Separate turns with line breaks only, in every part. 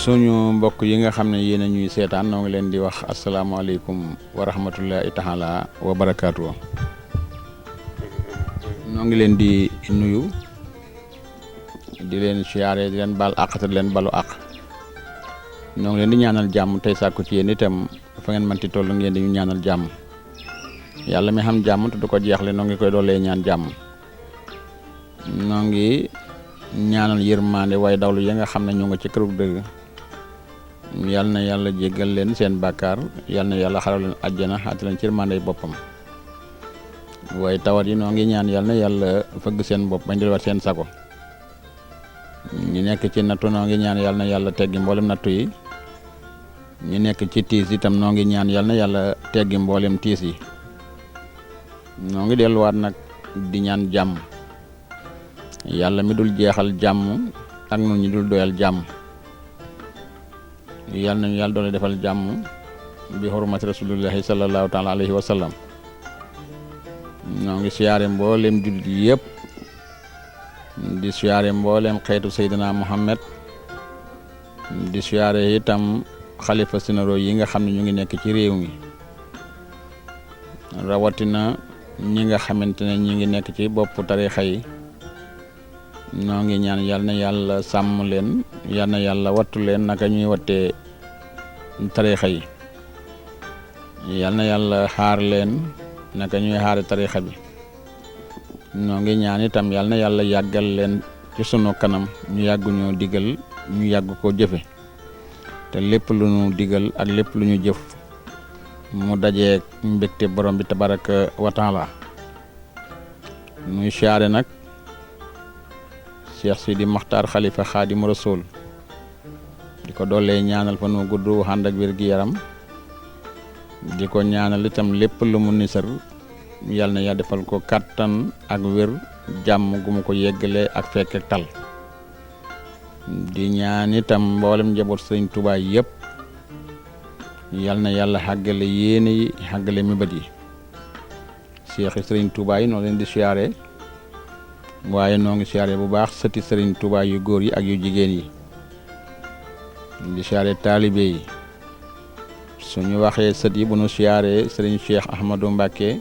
suñu mbokk yi nga xam ne yéen a ñuy seetaan noo ngi leen di wax asalaamaaleykum wa rahmatullahi taala wa barakaatu. noo ngi leen di nuyu di leen siyaare di leen baal àq te di leen balu àq noo ngi leen di ñaanal jàmm tey sàkku ci yéen itam fa ngeen mënti toll ngeen di ñu ñaanal jàmm yàlla mi xam jàmm te du ko jeexle noo ngi koy doolee ñaan jàmm noo ngi ñaanal yërmande waaye dawlu yi nga xam ne ñu nga ci këru dëgg yal na yàlla jéggal leen seen bàkkaar yal na yàlla xaral leen àjjana xaati leen ci yërmande boppam waaye tawat yi noo ngi ñaan yal na yàlla fëgg seen bopp bañ delluwaat seen sago ñu nekk ci nattu noo ngi ñaan yal na yàlla teggi mboolem nattu yi ñu nekk ci tiis itam noo ngi ñaan yal na yàlla teggi mboolem tiis yi noo ngi delluwaat nag di ñaan jàmm yàlla mi dul jeexal jàmm ak nun ñi dul doyal jàmm yàlla nañu yàlla doole defal jàmm bi hurmati rasulillahi sallallahu taala alayhi wa sallam noo ngi siyaare mboolem jullit yëpp di siyaare mboolem xeetu Seydina Muhammad di siyaare itam xalifa sénéro yi nga xam ne ñu ngi nekk ci réew mi rawatina ñi nga xamante ne ñi ngi nekk ci bopp tarixa yi noo ngi ñaan yal na yàlla sàmm leen yal na yàlla wattu leen naka ñuy wattee tarixa yi yal na yàlla xaar leen naka ñuy xaare tarixa bi noo ngi ñaan itam yal na yàlla yàggal leen ci sunu kanam ñu yàgg ñoo digal ñu yàgg ko jëfe te lépp lu ñu digal ak lépp lu ñu jëf mu dajee mbégte borom bi tabaraka wa taala muy siyaare nag Cheikh Sidi Maxtaar Xalifa Xaadimu Rasuul di ko doolee ñaanal fa nu gudd ànd ak wér gi yaram di ko ñaanal itam lépp lu mu nisar yal na ya defal ko kàttan ak wér jàmm gu mu ko yeggalee ak fekk ak tal di ñaan itam mboolem njaboot Sëriñ Tuubaa yëpp yal na yàlla xàggale yéene yi xàggale mébét yi Cheikh Sëriñ Tuubaa yi noo leen di siyaare waaye noo ngi siyaare bu baax sëti Sëriñ Tuubaa yu góor yi ak yu jigéen yi di siyaare taalibe yi suñu waxee sët yi bu nu siyaare Sëriñ Cheikh Ahmadou Mbacke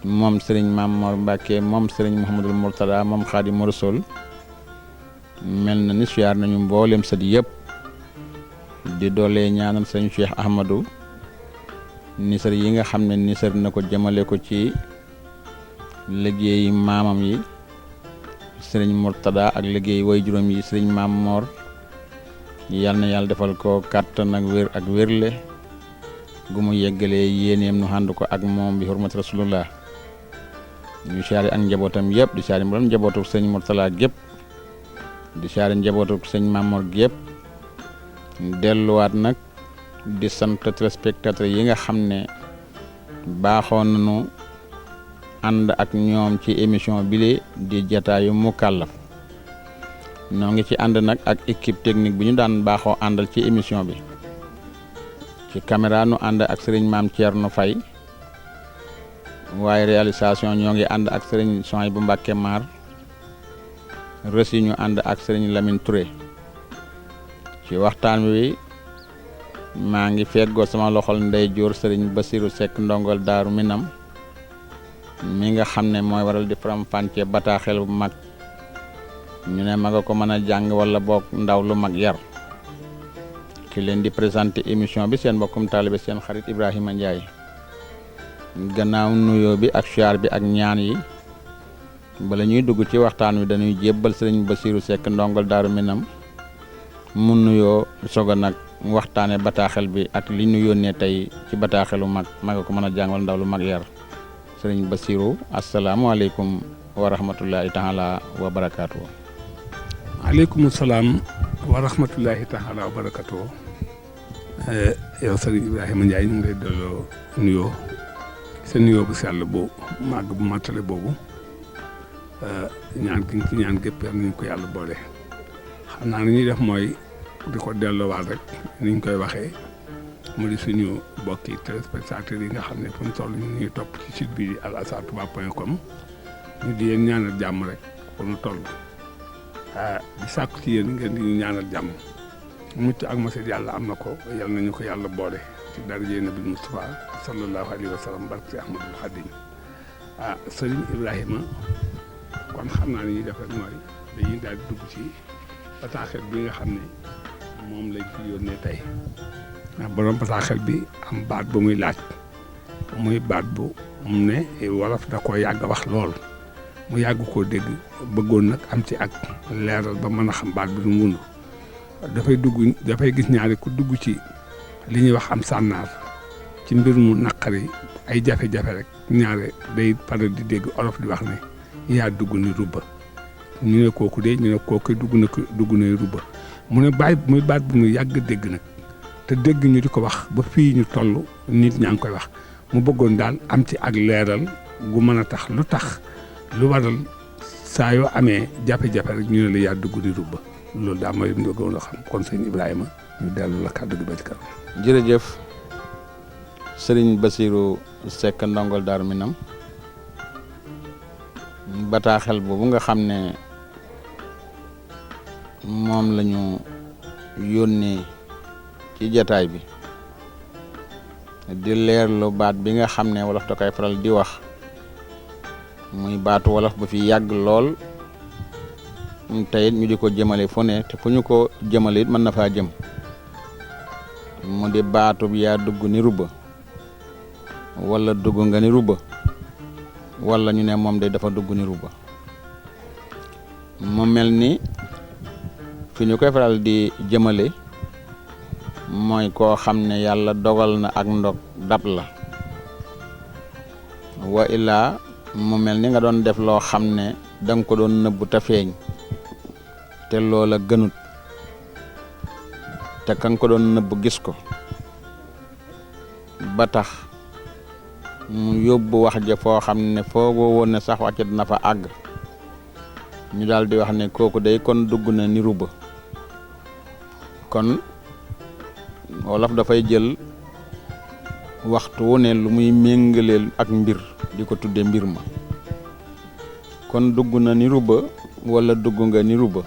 moom Sëriñ Mamor Mbacke moom Sëriñ Mouhamadul Mourtada moom Xaadimu Rasuul mel na ni siyaar nañu mboolem sët yëpp di doolee ñaanal Sëriñ Cheikh Ahmadou nisar yi nga xam ne nisar na ko jëmale ko ci liggéey maamam yi sëriñ Mourtada ak liggéey way juróom yi sëriñ Maam Moor yal na yàlla defal ko kàttan ak wér ak wérle gu mu yeggalee yéeneem nu ànd ko ak moom bi hurmati rasulullah ñu siyaare ak njabootam yëpp di siyaare mboolem njabootu sëriñ Mourtada gépp di siyaare njabootu sëriñ Maam Moor gépp delluwaat nag di sant téléspectateurs yi nga xam ne baaxoon nañu ànd ak ñoom ci émission bile di jataayu Mukallaf noo ngi ci ànd nag ak équipe technique bi ñu daan baaxoo àndal ci émission bi ci caméra nu ànd ak sëriñ Maam Thierno Faye waaye réalisation ñoo ngi ànd ak sëriñ Souhaïbou Mbacké Mar reçu ñu ànd ak sëriñ Lamine Touré ci waxtaan wi maa ngi feggoo sama loxol ndeyjoor sëriñ Bassirou Seck ndongol Daaru Minam mi nga xam ne mooy waral di faram-fàccee bataaxel bu mag ñu ne maga ko mën a jàng wala boog ndaw lu mag yar ki leen di présenté émission bi seen mbokkum taalibe seen xarit Ibrahima Ndiaye gannaaw nuyoo bi ak siyaar bi ak ñaan yi bala ñuy dugg ci waxtaan wi dañuy jébbal sëriñ Bassirou Seck ndongol Daaru Minam mu nuyoo soga nag waxtaane bataaxel bi ak li ñu yónnee tey ci bataaxelu mag maga ko mën a jàng wala ndaw lu mag yar sëriñ Bassirou asalaamualeykum wa rahmatullahi taala wa barakaatu.
aleykum salaam wa rahmatullahi taala wa barakaatu. yow sëriñ Ibrahima Ndiaye ñu ngi lay delloo nuyoo sa nuyoo bu sell bu màgg bu mattale boobu ñaan ki ci ñaan gépp nañ ko yàlla boole xam naa ni ñuy def mooy di ko delloowaat rek niñ koy waxee mu di suñu mbokki téléspectateurs yi nga xam ne fu mu toll ñu ngi topp ci site bi alazhartouba.com ñu di yéen ñaanal jàmm rek fu mu toll di sàkku ci yéen ngeen di ñu ñaanal jàmm mucc ak masit yàlla am na ko yal nañu ko yàlla boole ci darajee nabi Mustafa sallallahu alayhi wa sallam barke si Ahmadul Xadim sëriñ Ibrahima kon xam naa ni ñuy def rek mooy dañuy daal di dugg ci bataaxel bi nga xam ne moom lañ fi yónnee tey ndax borom bataaxel bi am baat bu muy laaj muy baat bu mu ne wolof da koo yàgg wax lool mu yàgg koo dégg bëggoon nag am ci ak leeral ba mën a xam baat bi du wundu dafay gis ñaari ku dugg ci li ñuy wax am sànnaar ci mbir mu naqari ay jafe-jafe rek ñaare day pare di dégg olof di wax ne yaa dugg ni rubba ñu ne kooku de ñu ne kooku dugg na rubba mu ne muy baat bu mu yàgg dégg nag te dégg ñu di ko wax ba fii ñu toll nit ñaa ngi koy wax mu bëggoon daal am ci ak leeral gu mën a tax lu waral saa yoo amee jafe-jafe rek ñu ne la yaa dugg ni rubba loolu daal mooy ñu bëggoon a xam kon sëñ Ibrahima ñu dellu la kàddu gi ba ci kanam.
jërëjëf sëriñ Bassirou Seck ndongol Daaru Minam bataaxel boobu nga xam ne moom la ñu yónnee ci jataay bi di leerlu baat bi nga xam ne wolof da koy faral di wax muy baatu wolof ba fi yàgg lool tey ñu di ko jëmale fu ne te fu ñu ko jëmale it mën na faa jëm mu di baatu bi yaa dugg ni rubba wala dugg nga ni rubba wala ñu ne moom de dafa dugg ni rubba mu mel ni fi ñu koy faral di jëmale mooy koo xam ne yàlla dogal na ak ndog dab la wa illaa mu mel ni nga doon def loo xam ne danga ko doon nëbbu te feeñ te loola gënut te kan ko doon nëbbu gis ko ba tax mu yóbbu wax ja foo xam ne foogoo woon ne sax wàcc dina fa àgg ñu daal di wax ne kooku day kon dugg na ni rubba kon wolof dafay jël waxtu wu ne lu muy méngaleel ak mbir di ko tudde mbir ma kon dugg na ni rubba wala dugg nga ni rubba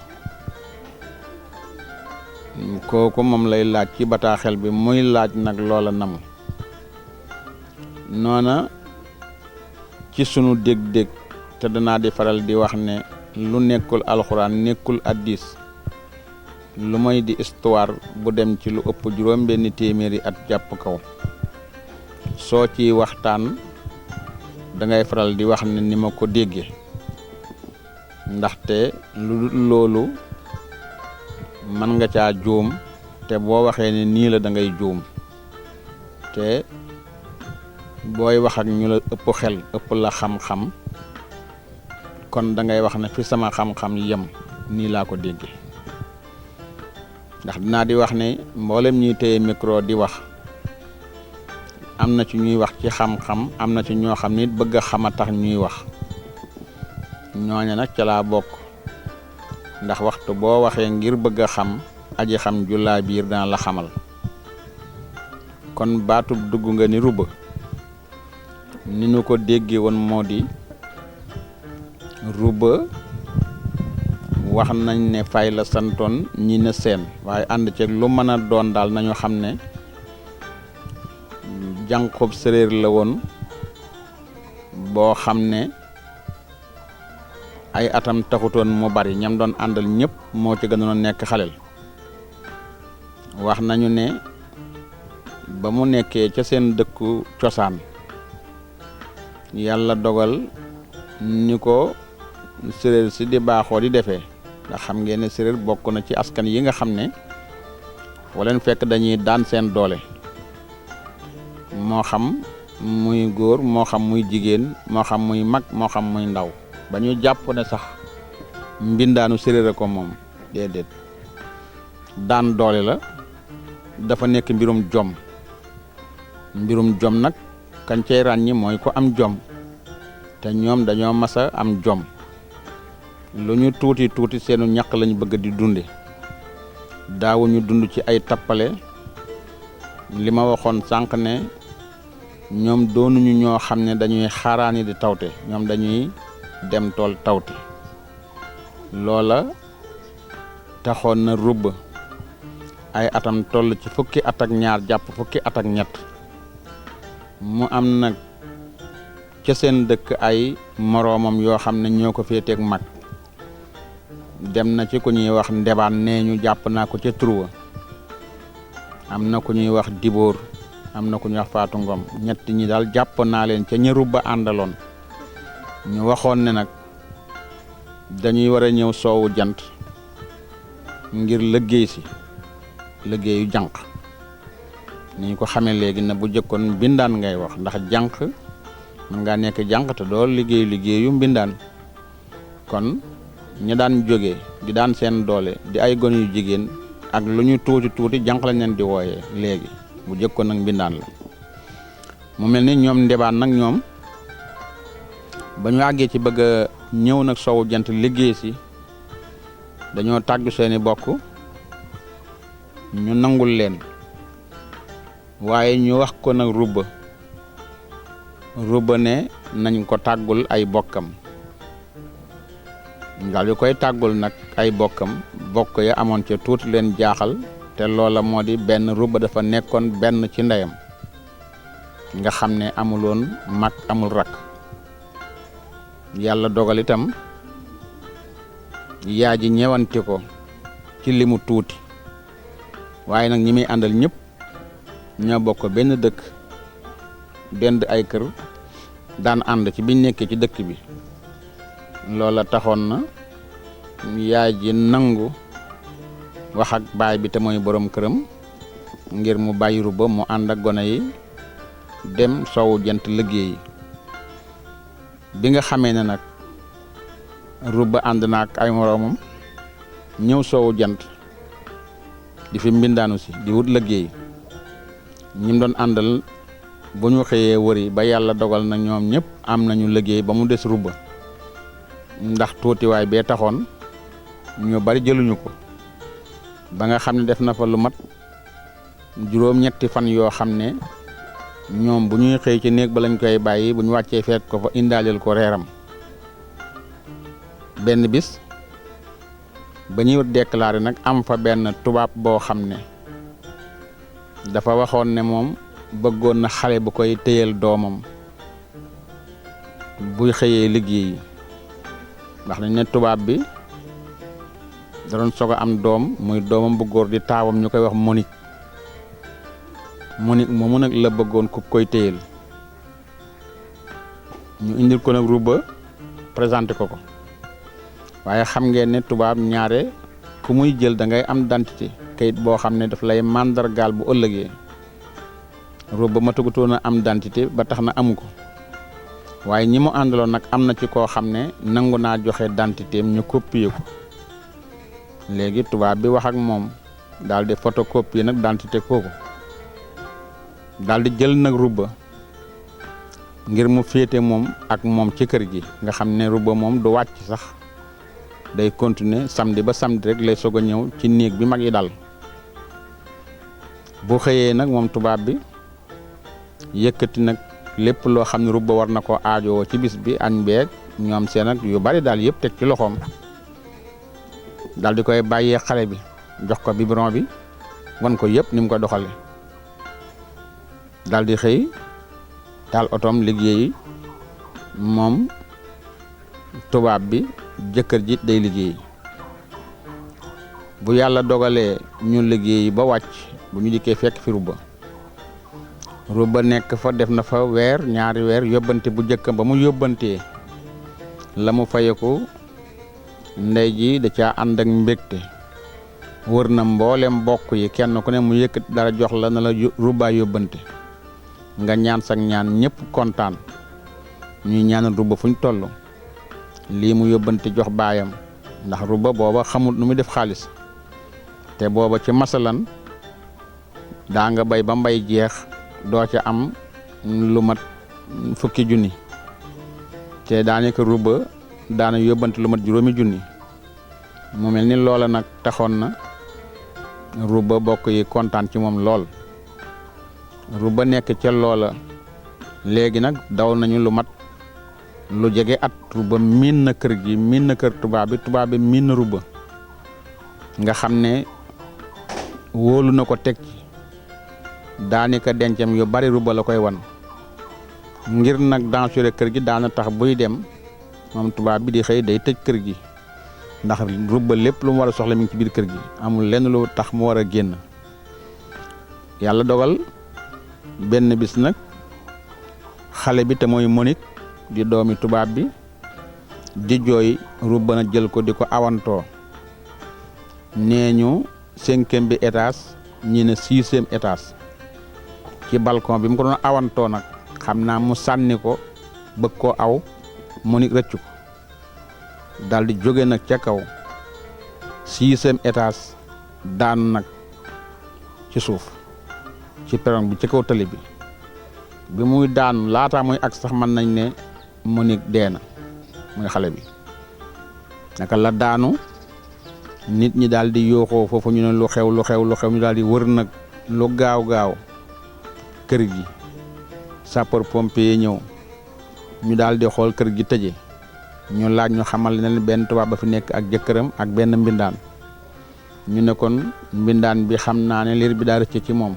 kooku moom lay laaj ci bataaxel bi muy laaj nag loola namu noona ci sunu dég-dég te danaa di faral di wax ne lu nekkul alxuraan nekkul addis lu may di histoire bu dem ci lu ëpp juróom-benni téeméeri at jàpp kaw soo ci waxtaan dangay faral di wax ne ni ma ko déggee ndaxte lu loolu mën nga caa juum te boo waxee ne nii la da ngay juum te booy wax ak ñu la ëpp xel ëpp la xam-xam kon da ngay wax ne fi sama xam-xam yem nii laa ko déggee ndax dinaa di wax ne mboolem ñuy téye micro di wax am na ci ñuy wax ci xam-xam am na ci ñoo xam ne it bëgg a xam a tax ñuy wax ñooña nag ca laa bokk ndax waxtu boo waxee ngir bëgg a xam aji xam jullaa biir dana la xamal kon baatub dugg nga ni rubba ni ñu ko déggee woon moo di rubba wax nañ ne fay la santoon ñi ne seen waaye ànd ceeg lu mën a doon daal nañu xam ne jànqub séréer la woon boo xam ne ay atam taxutoon mu bari ñam doon àndal ñëpp moo ci gënoon nekk xalel wax nañu ne ba mu nekkee ca seen dëkku cosaan yàlla dogal ni ko séréer si di baaxoo di defee ndax xam ngeen ne séréer bokk na ci askan yi nga xam ne foo leen fekk dañuy daan seen doole moo xam muy góor moo xam muy jigéen moo xam muy mag moo xam muy ndaw ba ñu jàpp ne sax mbindaanu séréer ko moom déedéet daan doole la dafa nekk mbirum jom nag kañ cey ràññi mooy ko am jom te ñoom dañoo masa am jom lu ñu tuuti seenu ñaq lañ bëgg di dunde daawuñu dund ci ay tappale li ma waxoon sànq ne ñoom doonuñu ñoo xam ne dañuy xaaraani di tawte ñoom dañuy dem tool tawte loola taxoon na rubba ay atam toll ci fukki at ak ñaar jàpp fukki at ak ñett mu am nag ca seen dëkk ay moroomam yoo xam ne ñoo ko féeteeg mag dem na ci ku ñuy wax ndebaan nee ñu jàpp naa ko ca Truwa am na ku ñuy wax Dibóor am na ku ñuy wax Faatu Ngom ñett ñi daal jàpp naa leen ca ña Rubba àndaloon ñu waxoon ne nag dañuy war a ñëw soowu jant ngir liggéey si liggéeyu jànq ni ñu ko xamee léegi na bu jëkkoon mbindaan ngay wax ndax jànq mën ngaa nekk jànq te doo liggéeyu mbindaan kon ñi daan jóge di daan seen doole di ay gone yu jigéen ak lu ñu tuuti jànq lañ leen di wooyee léegi bu jëkkoon nag mbindaan la mu mel ni ñoom ndebaan nag ñoom ba ñu àggee ci bëgg a ñëw nag soowu jant liggéey si dañoo tàggu seeni bokk ñu nangul leen waaye ñu wax ko nag Rubba ne nañ ko tàggul ay bokkam daal di koy tàggul nag ay bokkam bokk ya amoon ca tuuti leen jaaxal te loola moo di benn Rubba dafa nekkoon benn ci ndeyam nga xam ne amuloon mag amul rakk yàlla dogal itam yaa ji ñëwanti ko ci limu tuuti waaye nag ñi muy àndal ñëpp ñoo bokk benn dëkk dend ay kër daan ànd ci biñ nekkee ci dëkk bi loola taxoon na yaay ji nangu wax ak baay bi te mooy borom këram ngir mu bàyyi Rubba mu ànd ak gone yi dem soowu jant liggéey bi nga xamee ne nag Rubba ànd na ak ay moroomam ñëw soowu jant di fi mbindaanu si di wut liggéey ñim doon àndal bu ñu xëyee wëri ba yàlla dogal na ñoom ñëpp am nañu liggéey ba mu des Rubba ndax tuutiwaay bee taxoon ñu bari jëluñu ko ba nga xam ne def na fa lu mat juróom-ñetti fan yoo xam ne ñoom bu ñuy xëy ci néeg ba lañ koy bàyyi bu ñu wàccee fekk ko fa indaaleel ko reeram benn bis ba ñuy déclaré nag am fa benn tubaab boo xam ne dafa waxoon ne moom bëggoon na xale bu koy téyel doomam buy xëyee liggéey ndax dañ ne tubaab bi da doon soog a am doom muy doomam bu góor di taawam ñu koy wax Monique moomu nag la bëggoon ku koy téyel ñu indil ko nag Rubba présenté ko waaye xam ngeen ne tubaab ñaare ku muy jël da ngay am identité kayit boo xam ne daf lay màndargaal bu ëllëgee Rubba ma tëggutoon a am identité ba tax na amu ko waaye ñi mu àndaloon nag am na ci koo xam ne nangu naa joxe identité am ñu copier ko léegi tubaab bi wax ak moom daal di photocopier nag identité kooku daal di jël nag Rubba ngir mu féete moom ak moom ci kër gi nga xam ne Rubba moom du wàcc sax day continuer samedi ba samedi rek lay soog a ñëw ci néeg bi mag yi dal bu xëyee nag moom tubaab bi yëkkati nag lépp loo xam ne Rubba war na ko aajowoo ci bis bi añ beeg ñoom seen ak yu bari daal yëpp teg ci loxoom daal di koy bàyyee xale bi jox ko biberon bi wan ko yëpp ni mu ko doxale daal di xëy taal otoom liggéeyi moom tubaab bi jëkkër ji day liggéey bu yàlla dogalee ñu liggéey ba wàcc bu ñu dikkee fekk fi Rubba nekk fa def na fa weer ñaari weer yóbbante bu jëkk ba mu yóbbantee la mu fayeku ndey ji da caa ànd ak mbégte wër na mboolem mbokk yi kenn ku ne mu yëkkat dara jox la na la Rubba yóbbante nga ñaan sak ñaan ñëpp kontaan ñuy ñaanal Rubba fu ñu toll lii mu yóbbante jox baayam ndax Rubba booba xamul nu muy def xaalis te booba ci masalan daa nga bay ba mbay jeex doo ca am lu mat fukki junni te daanaka Rubba daana yóbbante lu mat juróomi junni mu mel ni loola nag taxoon na Rubba bokk yi kontaan ci moom lool Rubba nekk ca loola léegi nag daw nañu lu mat lu jege at Rubba miin na kër gi miin na kër tubaab bi miin na Rubba nga xam ne wóolu na ko teg ci daanaka dencam yu bari rubba la koy wan ngir nag dansuré kër gi daana tax buy dem moom tubaab bi di xëy day tëj kër gi ndax rubba lépp lu mu war a soxla mi ngi ci biir kër gi amul lenn lu tax mu war a génn. yàlla dogal benn bis nag xale bi te mooy Monique di doomi tubaab bi di jooy rubba na jël ko di ko awantoo nee ñu 5e bi étage ñi ne 6e étage ci balcon bi mu ko doon awantoo nag xam naa mu sànni ko bëgg koo aw Monique rëccu ko daal di jóge nag ca kaw 6e étage daanu nag ci suuf ci perron bi ci kaw tali bi muy daanu laataa muy ak sax mën nañ ne Monique dee na muy xale bi naka la daanu nit ñi daal di yooxoo foofu ñu ne lu xew ñu daal di wër nag lu gaaw kër gi sapeur pompier ñëw ñu daal di xool kër gi tëje ñu laaj ñu xamal ne benn tubaab ba fi nekk ak jëkkëram ak benn mbindaan ñu ne kon mbindaan bi xam naa ne liir bi daa rëcc ci moom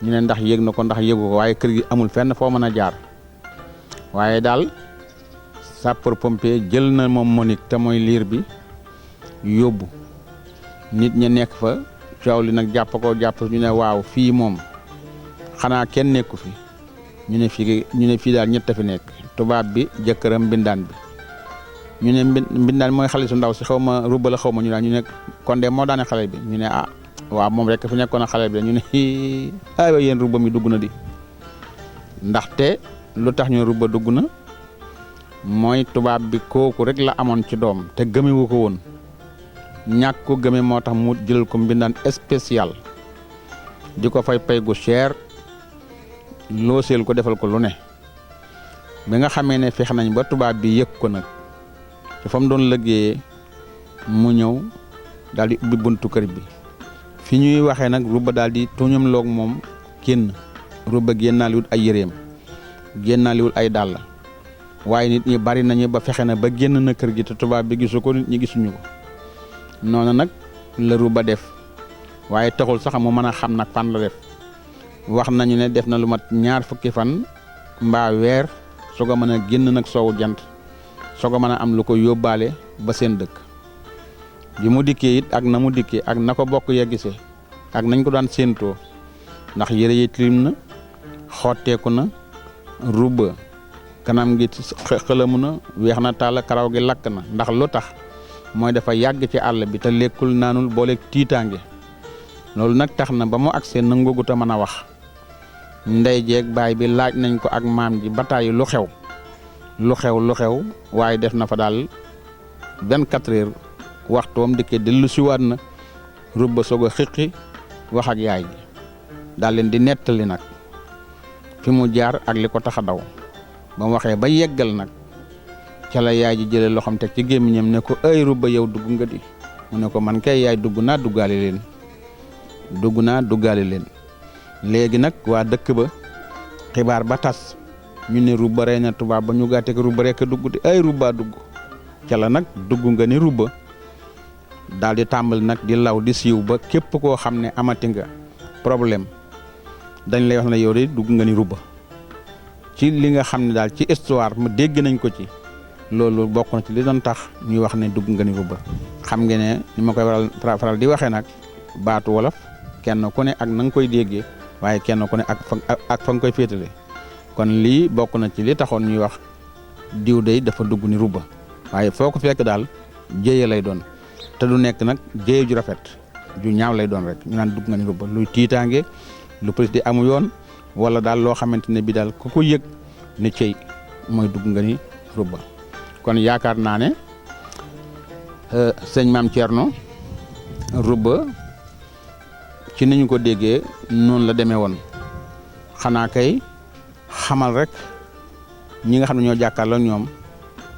ñu ne ndax yëg na ko ndax yëgu ko waaye kër gi amul fenn foo mën a jaar waaye daal sapeur pompier jël na moom Monique te mooy liir bi yóbbu nit ña nekk fa coow li nag jàpp ñu ne waaw fii moom xanaa kenn nekku fi ñu ne fii daal ñett a fi nekk tubaab bi jëkkëram mbindaan bi ñu ne mbindaan mooy xale su ndaw si xaw ma rubba la xaw ma ñu daal ñu ne kon de moo daane xale bi ñu ne ah waaw moom rek fi nekkoon a xale bi ñu ne aywa yéen rubba mi dugg na di ndaxte lu tax ñu rubba dugg na mooy tubaab bi kooku rek la amoon ci doom te gëmewu ko woon ñàkk ko gëme moo tax mu jëlal ko mbindaan spécial di ko fay pay gu cher loo seel ko defal ko lu ne bi nga xamee ne fex nañ ba tubaab bi yëg ko nag te fa mu doon liggéeyee mu ñëw daal di ubbi buntu kër bi fi ñuy waxee nag rubba daal di tuñam loog moom kenn rubba génnaaliwul ay yëreem génnaaliwul ay dàll waaye nit ñi bari nañu ba fexe na ba génn na kër gi te tubaab bi gisu ko nit ñi gisuñu ko noonu nag la rubba def waaye taxul sax mu mën a xam nag fan la def wax nañu ne def na lu mat 2 fukki fan mbaa weer soog a mën a génn nag soowu jant soog a mën a am lu ko yóbbaale ba seen dëkk bi mu dikkee it ak na mu dikkee ak na ko bokk ya gisee ak nañ ko daan séentoo ndax yëre yi tilim na xotteeku na rubba kanam gi xëlamu na weex na tàll karaw gi lakk na ndax lu tax mooy dafa yàgg ci àll bi te lekkul naanul booleeg tiitaange loolu nag tax na ba mu agsee nangugut a mën a wax ndey jeeg baay bi laaj nañ ko ak maam ji bataayi lu xew waaye def na fa daal 24 heures waxtoom dikkee dellu siwaat na rubba soog a xiqi wax ak yaay ji daal leen di nettali nag fi mu jaar ak li ko tax a daw ba mu waxee ba yeggal nag ca la yaay ji jëlee loxoom teg ci gémmiñam ne ko ay rubba yow dugg nga di mu ne ko man kay yaay dugg naa duggaale leen léegi nag waa dëkk ba xibaar ba tas ñu ne rubba rey na tubaab ba ñu gàtte ko rubba rek dugg di ay rubba dugg ca la nag dugg nga ni rubba daal di tàmbali nag di law di siiw ba képp koo xam ne amati nga problème dañ lay wax ne yow de dugg nga ni rubba ci li nga xam ne daal ci histoire ma dégg nañ ko ci loolu bokk na ci li doon tax ñuy wax ne dugg nga ni rubba xam nga ne ni ma koy faral di waxee nag baatu wolof kenn ku ne ak na nga koy déggee waaye kenn ku ne ak fa nga koy féetale kon lii bokk na ci li taxoon ñuy wax diw day dafa dugg ni rubba waaye foo ko fekk daal jéye lay doon te du nekk nag jéye ju rafet ju ñaaw lay doon rek ñu naan dugg nga ni rubba luy tiitaange lu police di amu yoon wala daal loo xamante ne bi daal ku ko yëg ne cey mooy dugg nga ni rubba kon yaakaar naa ne sëñ Maam Thierno rubba ci ni ñu ko déggee noonu la demee woon xanaa kay xamal rek ñi nga xam ne ñoo jàkkaarloo ñoom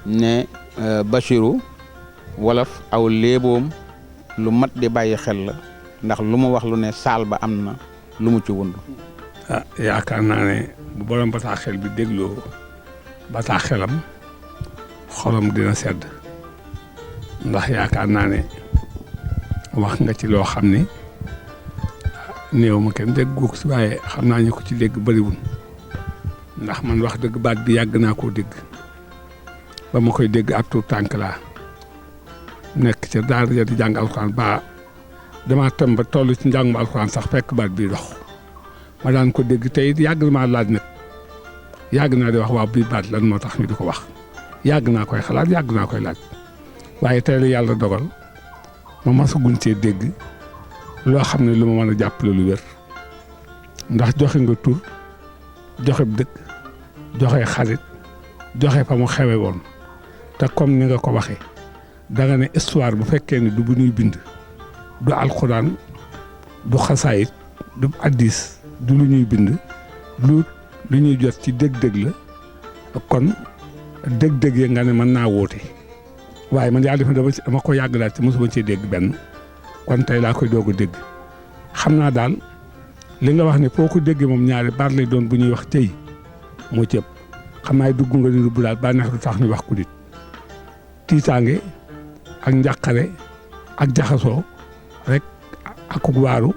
ne Bachirou wolof aw léeboom lu mat di bàyyi xel la ndax lu mu wax lu ne saal ba am na lu mu ci wund.
yaakaar naa ne bu borom bataaxel bi dégloo bataaxelam xolam dina sedd ndax yaakaar naa ne wax nga ci loo xam ne néew ma kenn dégg ko si waaye xam naa ñu ko ci dégg bëriwul ndax man wax dëgg baat bi yàgg naa koo dégg ba ma koy dégg ab tuut tànk laa nekk ca daara ja di jàng alxuraan ba damaa tem ba toll ci njàngum alxuraan sax fekk baat bii dox ma daan ko dégg tey yàgg na maa laaj nag yàgg naa di wax waaw bii baat lan moo tax ñu di ko wax yàgg naa koy xalaat yàgg naa koy laaj waaye tey la yàlla dogal ma masaguñ cee dégg loo xam ne lu ma mën a jàppale lu wér ndax joxe nga tur joxe dëkk joxe xarit joxe fa mu xewe woon te comme ni nga ko waxee da nga ne histoire bu fekkee ne du bu ñuy bind du alxuraan du xasaayit du addis du lu ñuy bind lu ñuy jot ci dëgg-dëgg la kon dëgg-dëgg yi nga ne mën naa woote waaye man yaa def dama ko yàgg daal te mosuma cee dégg benn kon tey laa koy doog a dégg xam naa daal li nga wax ne foo ko déggee moom ñaari baat lay doon bu ñuy wax tey moo ci ëpp xam naa dugg nga ni rubbu daal ba neex du tax ñu wax ko nit tiitaange ak njàqare ak jaxasoo rek akuk waaru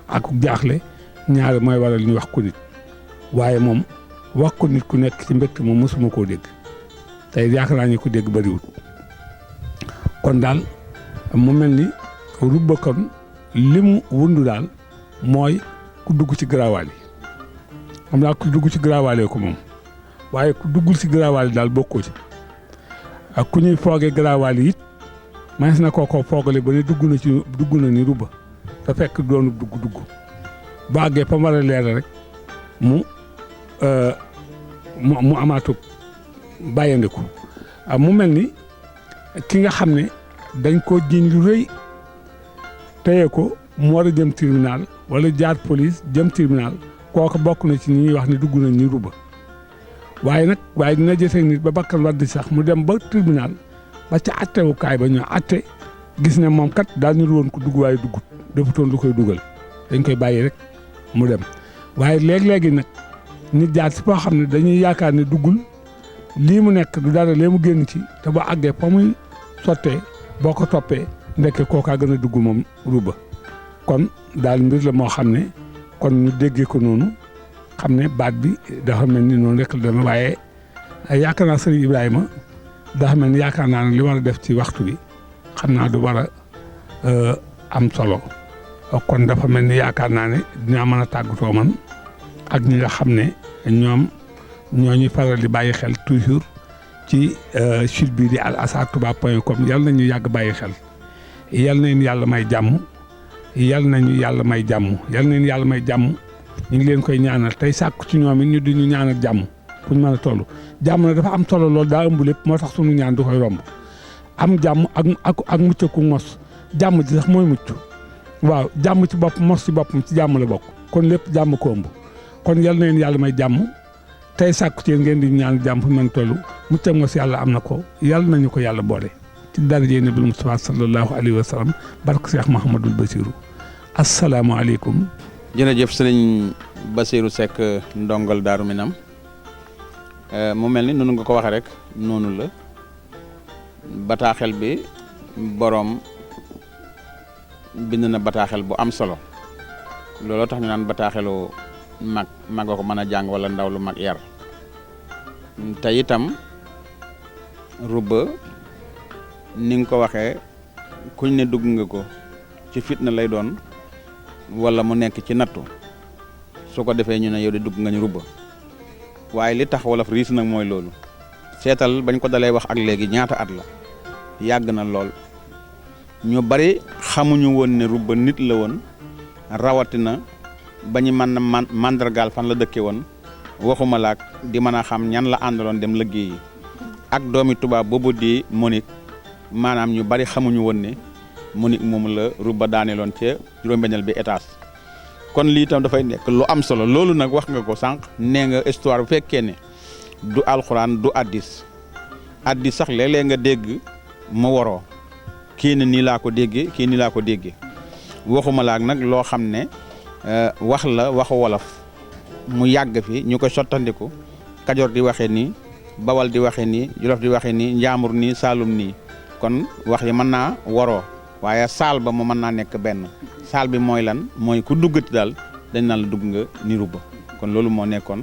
akuk jaaxle ñaari mooy waral ñu wax ko nit waaye moom wax ko nit ku nekk ci mbégte moom mosuma koo dégg tey yaakaar naa ñu ko dégg bëriwul kon daal mu mel ni rubba kon li mu wundu daal mooy ku dugg ci garawaal yi xam naa ku dugg ci garawaale ko moom waaye ku duggul ci garawaal yi daal bokkoo ci ak ku ñuy foogee garawaal yi it manes na koo foogale ba ne dugg na ni rubba te fekk doonu dugg bu àggee fa war a leer rek mu amaatu bàyyandiku mu mel ni ki nga xam ne dañ koo jiñ lu rëy téye ko mu war a jëm tribunal wala jaar police jëm tribunal kooku bokk na ci ñi ñuy wax ne dugg nañ ni rubba waaye dina jëte nit ba bakkan war di sax mu dem ba tribunal ba ca attewukaay ba ñoo atte gis ne moom kat daal ñu woon ko dugg waaye duggut defutoon lu koy dugal dañ koy bàyyi rek mu dem waaye léegi nag nit jaar si foo xam ne dañuy yaakaar ne duggul lii mu nekk du dara lee mu génn ci te ba àggee fa muy sottee boo ko toppee ndekke kookaa gën a dugg moom rubba kon daal mbir la moo xam ne kon ñu déggee ko noonu xam ne baat bi dafa mel ni noonu rek la deme waaye yaakaar naa sëriñ Ibrahima dafa mel ni yaakaar naa ne li war a def ci waxtu bi xam naa du war a am solo kon dafa mel ni yaakaar naa ne dinaa mën a tàggatoo man ak ñi nga xam ne ñoom ñoo ñuy faral di bàyyi xel toujours ci site bii di alazhartouba.com yal nañu yàgg bàyyi xel yal nañu yàlla may jàmm yal nañu yàlla may jàmm yal nañu yàlla may jàmm ñu ngi leen koy ñaanal tey sàkku ci ñoom it ñu di ñu ñaanal jàmm fu ñu mën a toll jàmm na dafa am solo loolu daa ëmb lépp moo tax sunu ñaan du koy romb am jàmm ak mucc ku mos jàmm ji sax mooy mucc waaw jàmm ci bopp mos ci boppam ci jàmm la bokk kon lépp jàmm ko ëmb kon yal na leen yàlla may jàmm tey sàkku ci ngeen di ñaan jàmm fu ñu mën a toll mucc ak mos yàlla am na ko yal nañu ko yàlla boole ci daraje Nabil Mustafa sallallahu alayhi wa sallam barke Cheikh Mouhamadul Bassirou asalaamaaleykum.
jërëjëf sëriñ Bassirou Seck ndongal Daaru Minam mu mel ni noonu nga ko waxee rek noonu la bataaxel bi boroom bind na bataaxel bu am solo looloo tax ñu naan bataaxelu mag ko mën a jàng wala ndaw lu mag yar te itam rubba ni nga ko waxee kuñ ne dugg nga ko ci fitna lay doon wala mu nekk ci nattu su ko defee ñu ne yow de dugg nga ñu rubba waaye li tax wolof riis nag mooy loolu seetal bañ ko dalay wax ak léegi ñaata at la yàgg na lool ñu bari xamuñu woon ne rubba nit la woon rawatina ba ñu mën na mandargaal fan la dëkke woon waxuma laak di mën a xam ñan la àndaloon dem liggéey yi ak doomi tubaab boobu di Monique maanaam ñu bari xamuñu woon ne Monique moom la rubba daaneeloon ca juróom-benneel bi étage kon lii itam dafay nekk lu am solo loolu nag wax nga ko sànq nee nga histoire bu fekkee ne du alxuraan du addis sax léeg-léeg nga dégg mu waroo kii ne nii laa ko déggee kii nii laa ko déggee waxuma laak nag loo xam ne wax la waxu wolof mu yàgg fi ñu koy sottandiku Kajoor di waxee nii Bawal di waxee nii Jolof di waxee nii Njaambur nii Saalum nii kon wax yi mën naa waroo waaye saal ba mu mën naa nekk benn saal bi mooy lan mooy ku duggati daal dañ naan la dugg nga niru ba kon loolu moo nekkoon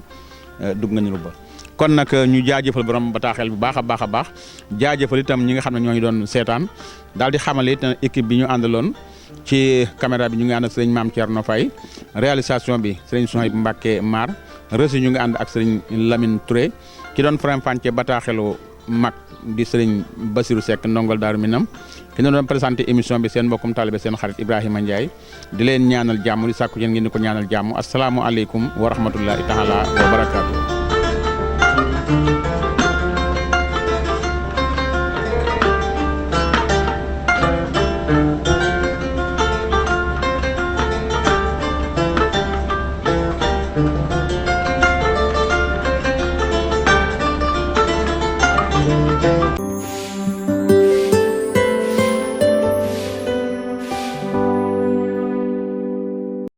dugg nga niru ba kon nag ñu jaajëfal borom bataaxel bu baax a baax a baax jaajëfal itam ñi nga xam ne ñoo ñu doon seetaan daal di xamale it équipe bi ñu àndaloon ci caméra bi ñu ngi ànd ak sëriñ Maam Thierno Faye réalisation bi sëriñ Souhaïbou Mbacké Mar reçu ñu ngi ànd ak sëriñ Lamine Touré ki doon faram-fàccee bataaxelu mag di sëriñ Basirou Seck ndongol Daaru Minam ki doon présenté émission bi seen mbokkum taalibe seen xarit Ibrahima Ndiaye di leen ñaanal jàmm di sàkku yéen ngeen di ko ñaanal jàmm asalaamualeykum wa rahmatullahi taala wa barakaatu.